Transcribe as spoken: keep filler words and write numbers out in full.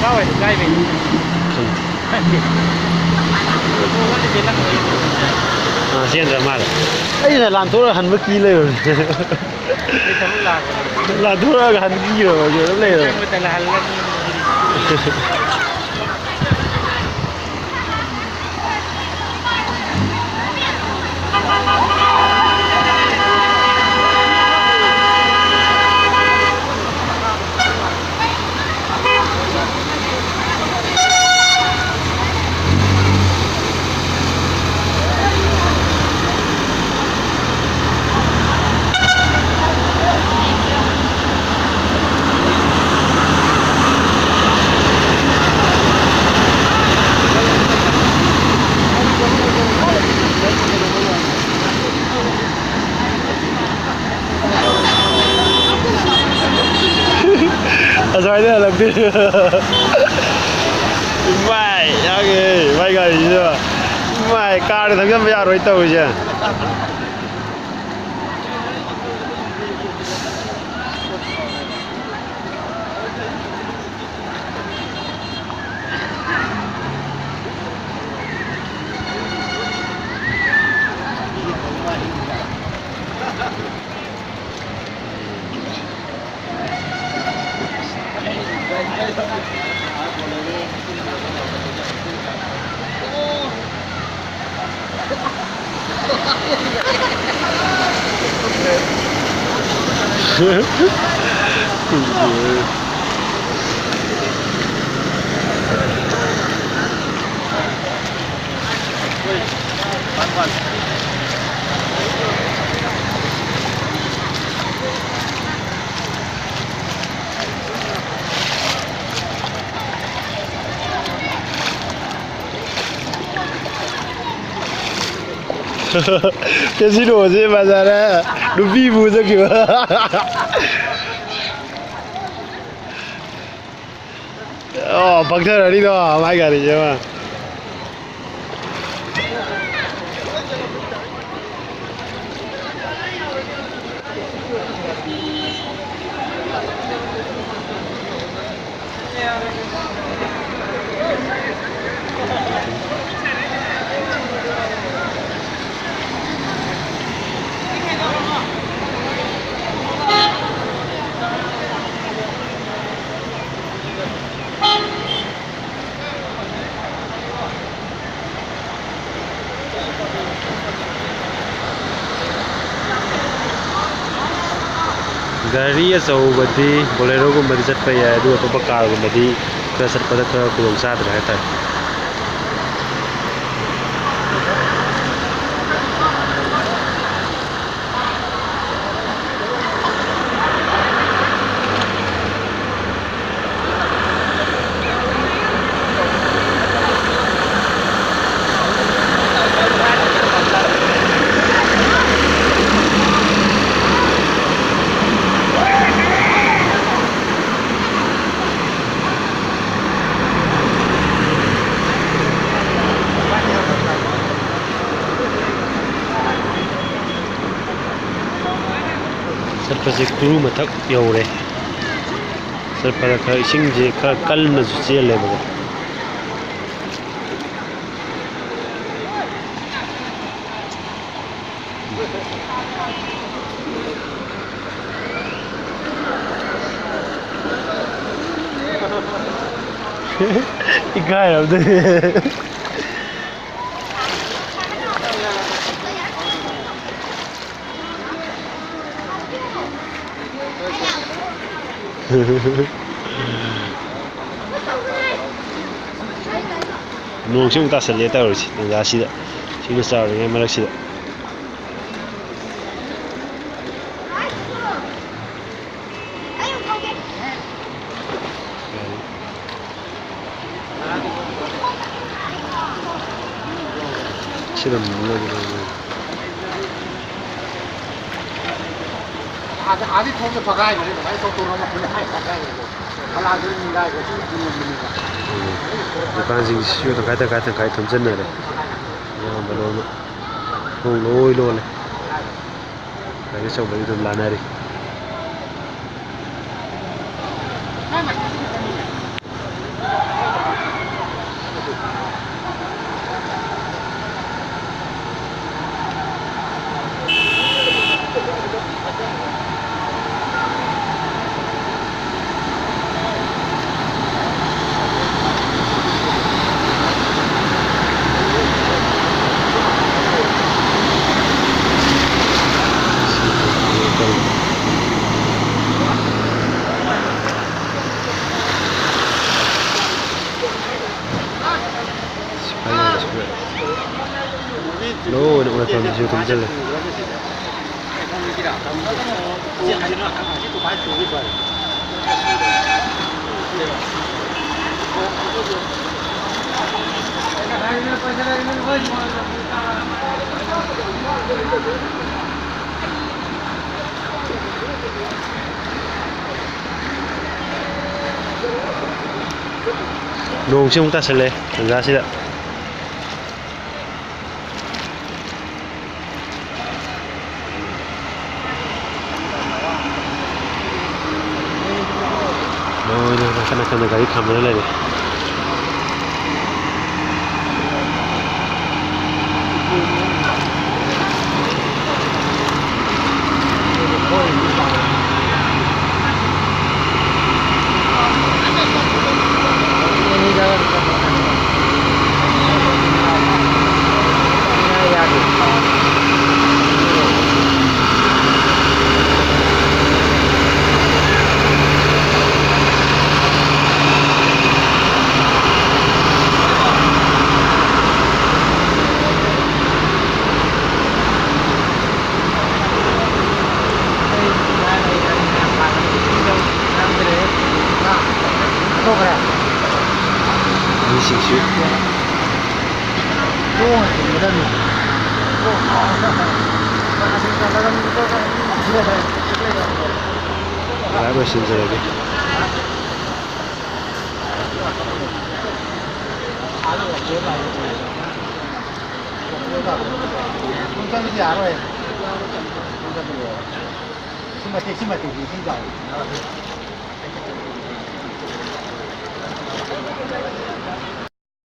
ꯀꯥꯏꯋꯥꯏꯗ ꯀꯥꯏꯕꯩꯅꯣ? ꯈꯪꯗꯦ꯫ ꯈꯪꯗꯦ꯫ ꯑꯣ, ꯃꯣꯏꯗꯤ ꯆꯦꯜꯂꯝꯃꯣꯏ꯫ ꯑꯥ, ꯆꯦꯟꯗ꯭ꯔ ꯃꯥꯜꯂꯦ꯫ ꯑꯩꯅ ꯂꯥꯟꯊꯣꯛꯑꯒ ꯍꯟꯕ ꯀꯤ ꯂꯩꯔꯕꯅꯦ꯫ ꯑꯩ ꯊꯕꯛ ꯂꯥꯛꯄꯅꯦ꯫ ꯂꯥꯟꯊꯣꯛꯑꯒ ꯍꯟꯕ ꯀꯤꯔꯕ ꯑꯗꯨ ꯑꯗꯨꯝ ꯂꯩꯔꯕ꯫ ꯆꯪꯕꯗ ꯂꯥꯜꯂꯅꯤ꯫ ꯑꯁ꯭ꯋꯥꯏꯗ ꯍꯜꯂꯛꯇꯦ꯫ ꯏꯃꯥꯏ, ꯌꯥꯒꯦ, ꯃꯥꯏ ꯒꯥꯔꯤꯁꯤꯗ꯫ ꯏꯃꯥꯏ, ꯀꯥꯔꯗ ꯊꯧꯖꯟꯕ ꯌꯥꯔꯣꯏ ꯇꯧꯔꯤꯁꯦ꯫ ꯀꯦꯁꯤꯅꯣꯁꯦ ꯕꯖꯥꯔꯗ ꯅꯨꯄꯤ ꯄꯨ ꯆꯠꯈꯤꯕ꯫ ꯑꯣ, ꯄꯛꯊꯔꯅꯤꯗꯣ, ꯃꯥꯏ ꯒꯥꯔꯤꯁꯦ ꯑꯃ꯫ ꯒꯥꯔꯤ ꯑꯆꯧꯕꯗꯤ, ꯕꯣꯂꯦꯔꯣꯒꯨꯝꯕꯗꯤ ꯆꯠꯄ ꯌꯥꯏ, ꯑꯗꯨꯒ ꯑꯇꯣꯞꯄ ꯀꯥꯔꯒꯨꯝꯕꯗꯤ ꯈꯔ ꯆꯠꯄꯗ ꯈꯔ ꯈꯨꯗꯣꯡ ꯆꯥꯗ꯭ꯔꯦ ꯍꯥꯏꯇꯥꯔꯦ꯫ ꯆꯠꯄꯁꯦ ꯀꯨꯔꯨ ꯃꯊꯛ ꯌꯧꯔꯦ꯫ ꯆꯠꯄꯗ ꯈꯔ ꯏꯁꯤꯡꯁꯦ ꯈꯔ ꯀꯟꯅꯁꯨ ꯆꯦꯜꯂꯦꯕꯀꯣ꯫ ꯏꯀꯥꯏꯔꯝꯗꯣꯏꯅꯦ꯫ ꯅꯣꯡꯁꯤ ꯑꯃꯨꯛ ꯇꯥꯁꯜꯂꯦ ꯇꯧꯔꯤꯁꯤ ꯇꯥꯟꯖꯥꯁꯤꯗ, ꯏꯁꯤꯡꯅ ꯆꯥꯎꯔꯤꯉꯩ ꯃꯔꯛꯁꯤꯗ꯫ ꯁꯤꯗ ꯃꯨꯛ ꯂꯩꯕ ꯂꯩꯕ꯫ ꯑꯥꯗ, ꯑꯥꯗꯤ ꯊꯣꯡꯗ ꯐꯒꯥꯏꯕꯅꯦ, ꯑꯗꯨꯃꯥꯏꯅ ꯇꯧꯊꯣꯔꯛꯑꯒ ꯑꯩꯈꯣꯏꯅ ꯍꯥꯏ ꯐꯒꯥꯏꯕꯗꯣ꯫ ꯐꯂꯥꯗꯨꯅ ꯅꯤꯡꯒꯥꯏꯕ ꯁꯨꯝ ꯄꯨꯔꯝꯕꯅꯦꯕ꯫ ꯎꯝ꯫ ꯗꯨꯀꯥꯟꯁꯤꯡꯁꯤꯁꯨ ꯇꯪꯈꯥꯏ, ꯇꯪꯈꯥꯏ, ꯇꯪꯈꯥꯏ ꯊꯣꯝꯖꯤꯟꯅꯔꯦ꯫ ꯑꯌꯥꯝꯕ ꯂꯣꯏꯅ ꯊꯣꯡ ꯂꯣꯏ ꯂꯣꯜꯂꯦ꯫ ꯒꯥꯔꯤ ꯑꯆꯧꯕꯗꯤ ꯑꯗꯨꯝ ꯂꯥꯟꯅꯔꯤ꯫ ꯂꯣꯏꯅ ꯑꯣꯏꯐꯝꯁꯤꯁꯨ ꯊꯨꯝꯖꯤꯜꯂꯦ꯫ ꯅꯣꯡꯁꯤ ꯑꯃꯨꯛ ꯇꯥꯁꯜꯂꯦ ꯇꯟꯖꯥꯁꯤꯗ꯫ ꯂꯣꯏꯅ ꯅꯥꯀꯟ ꯅꯥꯀꯟꯗ ꯒꯥꯔꯤ ꯈꯥꯝꯗꯅ ꯂꯩꯔꯦ꯫ ꯃꯤꯁꯤꯡꯁꯨ ꯂꯥꯏꯚ ꯂꯣꯏꯁꯤꯟꯖꯔꯒꯦ꯫